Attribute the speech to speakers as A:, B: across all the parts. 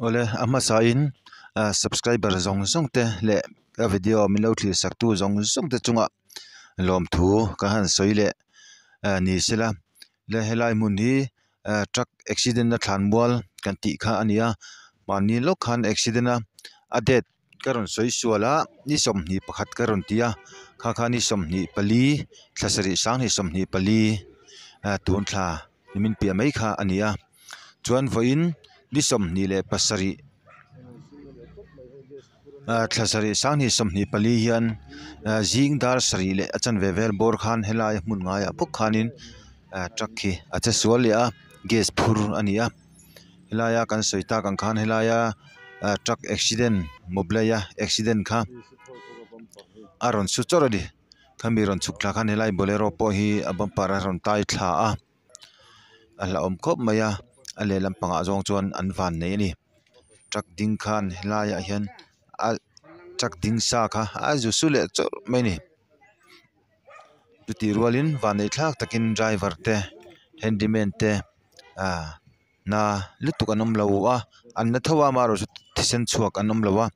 A: Awle a hmasa in ah subscriber zawng zawng te leh ka video min lo thlir sak tu zawng zawng te chungah lawmthu ka han sawi leh ah ni sela le helai hmun hi ah truck accident a thlan mual kan tih kha a ni a mahni lawk khan accident a a date ka rawn sawi sual a ni 21 ka rawn ti a kha kha ni 24 thla sarih sanghnih 24 ah tun thla nimin piah mai kha a ni a chuan vawiin ni 27 ah thla sarih sanghnih 24 hian ah zing dar sarih leh a chanve vel bawr khan helai hmun ngaiah bawk khanin ah truck hi a che sual leh a gas phur a ni a helaia kan sawi tak ang khan helaia ah truck accident mawblei a accident kha a rawn su chawrh a ni khami rawn chhuk thla khan helai bolero pawh hi a bumper a rawn tai thla a a hlauhawm khawp mai a a lehlam pangah zawng chuan an van nei a ni truck ding khan helaiah hian a truck ding sa kha a zu su leh chawrh mai a ni chutih rualin vanneih thlak takin driver te handyman te ah hna lutuk an awm lo a an la tho a amaherawhchu thisen chhuak an awm lo a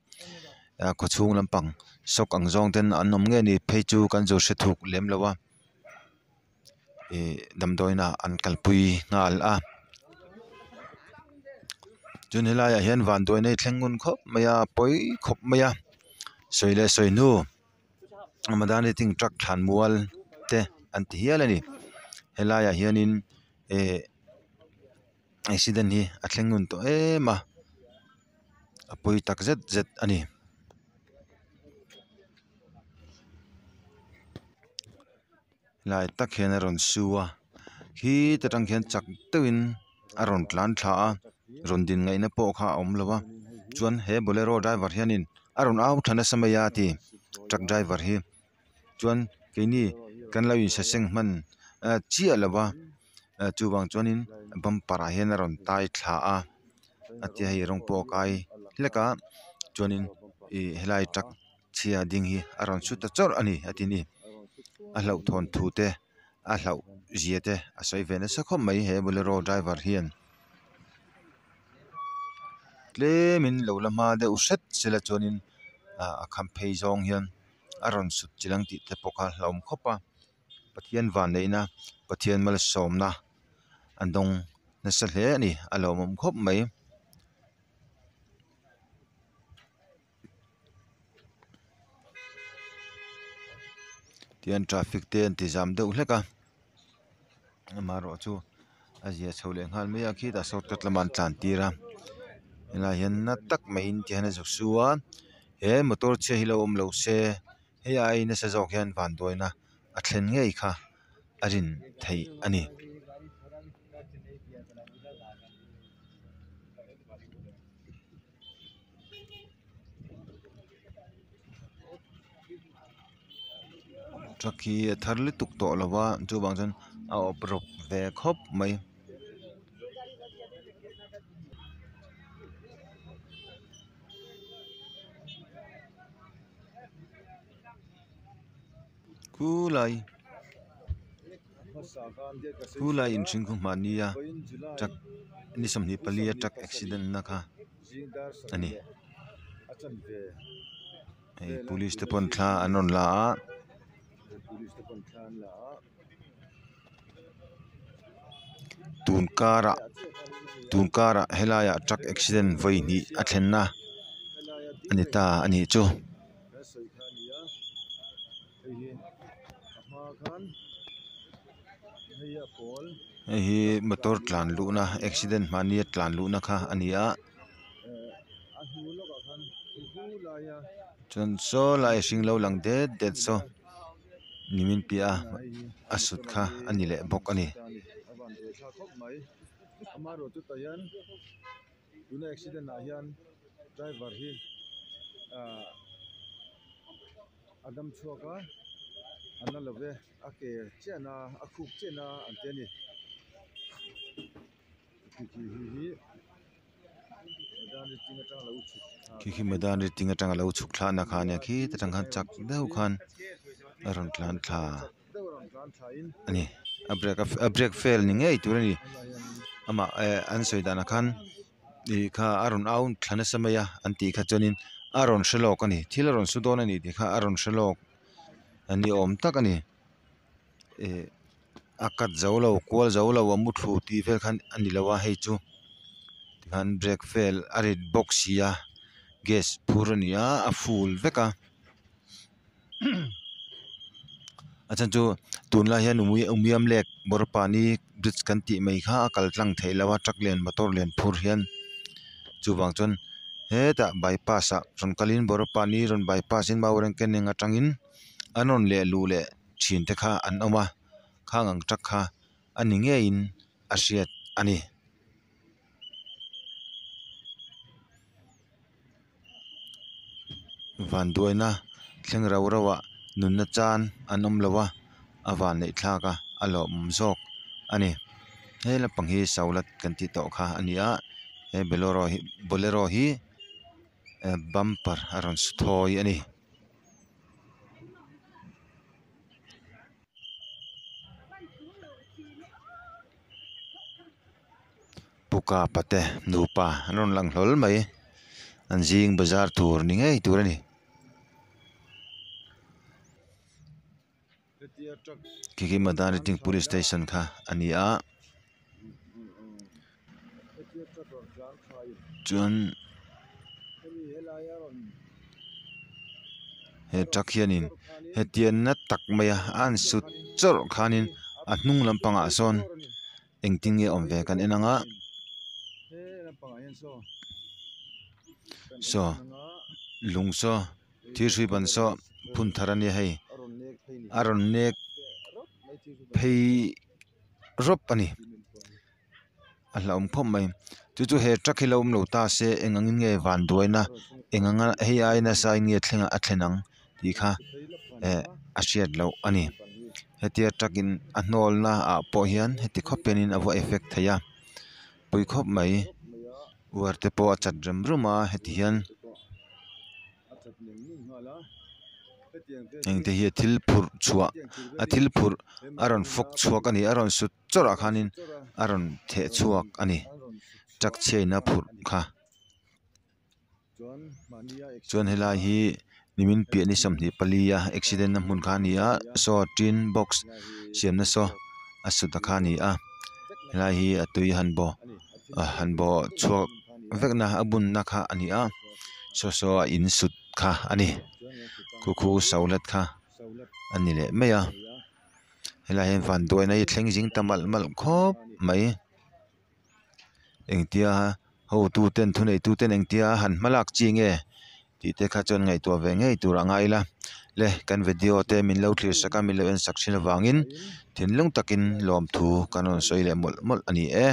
A: ah khawchhung lampang sawk ang zawng ten an awm nge ni phei chu kan zu hre thuk lem lo a ih damdawiin ah an kalpui nghal a chuan helaiah hian vanduai na hi thleng ngun khawp mai a pawi khawp mai a sawi leh sawi hnu Madani ting truck thlan mual te an ti hial a ni helaiah hianin eh accident hi a thleng ngun tawh em a a pawi tak zet zet a ni. Helai tak hian a rawn su a khi ta tang khian chak deuhin a rawn tlan thla a rawn din ngaihna pawh kha a awm lo a chuan he bolero driver hianin a rawn au tha nasa mai a ti truck driver hi chuan keini kan lo insaseng hman chiah lo va chuvang chuanin bumper ah hian a rawn tai thla a a tia hei rawng pawh a kai hlek a chuanin ih helai truck chhia ding hi a rawn su ta chawrh a ni a ti ni a hlauhthawn thu te a hlauh zia te a sawi ve nasa khawp mai he bolero driver hian tlemin lo la hma deuh hret sela chuanin ah a kham phei zawng hian a rawn sut chilang ang tih te pawh kha a hlauhawm khawp a Pathian vanneihna Pathian malsawmna an dawng nasa hle a ni a lawmawm khawp mai. Tihian traffic te an ti zam deuh hlek a amaherawh chu a zia chho leh nghal mai a khitah shortcut lamah an tlan tir a helaiah hian na tak maiin tihian a zuk su a he motor chhia hi lo awm lo se hei ai nasa zawk hian vanduaina a thlen ngei kha a rin theih a ni. Truck hi a thar lutuk tawh lo va chuvang chuan a awp rawp ve khawp mai. Khulai khulai inhring khu hmanni a truck ni 24 a truck accident na kha a ni hei police te pawn thla an rawn la a. Tun karah tun karah helaiah truck accident vawi hnih a thlenna a ni ta a nih chu. Hei hi motor tlan luhna accident mahni a tlan luhna kha a ni a chuan saw lai hring lo lang det det saw nimin piah a a sut kha a ni leh bawk a ni.
B: A dam chhuak a a na lo ve a ke chiah na a khup chiah na an ti a ni
A: Khi khi madan riting atanga lo chhuk thla na kha a nia khita tang khan chak deuh khan a rawn tlan thla a ni a brake a brake fail ni ngei tur a ni amah eh an sawi danah khan. Ih kha a rawn au thla nasa mai a an tih kha chuanin a rawn hre lawk a ni thil a rawn su dawn a ni tih kha a rawn hre lawk a ni awm tak a ni ih a cut zo lo kual zo lo a mu thlu tih vel khan a ni lo a hei chu tikhan brake fail a rit bawk si a gas phur a ni a a full vek a. A chhan chu tunlai hian umiam lek Borapani bridge kan tih mai kha a kal tlang theih loh a truck lian motor lian phur hian chuvang chuan hetah bypass ah rawn kalin Borapani rawn bypass in Maurenkeneng atangin an rawn leh luh leh thin te kha an awm a khang ang truck kha a ni ngeiin a hriat a ni. Vanduaina thleng rau rau ah nunna chan an awm lo a a van neih thlak a a lawmawm zawk a ni he lampang hi solat kan tih tawh kha a ni a he bolero hi bolero hi bumper a rawn su thawi a ni. Puka pate nupa an rawn lang hlawl mai an zing bazar tur ni ngei tur a ni. Khi khi Madariting police station kha a ni a chuan he truck hianin hetiang na tak mai a a han sut chawrh khanin a hnung lampangah sawn. Engtin nge awm ve kan en ang a saw lung saw thil hrui ban saw phun thar a nia hei a rawn nek phei rawp a ni a hlauhawm khawp mai chu chu he truck hi lo awm lo ta se eng angin nge vanduaina eng anga hei ai nasa in nge thleng a thlen ang. Tih kha eh a hriat loh a ni hetia truck in a hnawl na ah pawh hian heti khawp hianin a va effect thei a pui khawp mai uar te pawh a chat rem rum a heti hian engte hi a thil phurh chhuah a thil phurh a rawn fawk chhuak a ni a rawn sut chawrh ah khanin a rawn theh chhuak a ni truck chhia in a phurh kha. Chuan helai hi nimin piah ni 24 a accident na hmun kha a ni a saw tin box siamna saw a sut a kha a ni a helai hi a tui han baw han baw chhuak vek na a bunna kha a ni a saw saw a in sut kha a ni khu khu solat kha a ni leh mai a helai hian vanduaina hi a thleng zing ta malh malh khawp mai. Engtia hotuten thuneituten engtia han hma lak chi nge tih te kha chuan ngaihtuah ve ngei tur a ngai ila le kan video te min lo thlir sak a min lo en sak thin avangin thinlung takin lawmthu kan rawn sawi leh mawlh mawlh a ni e.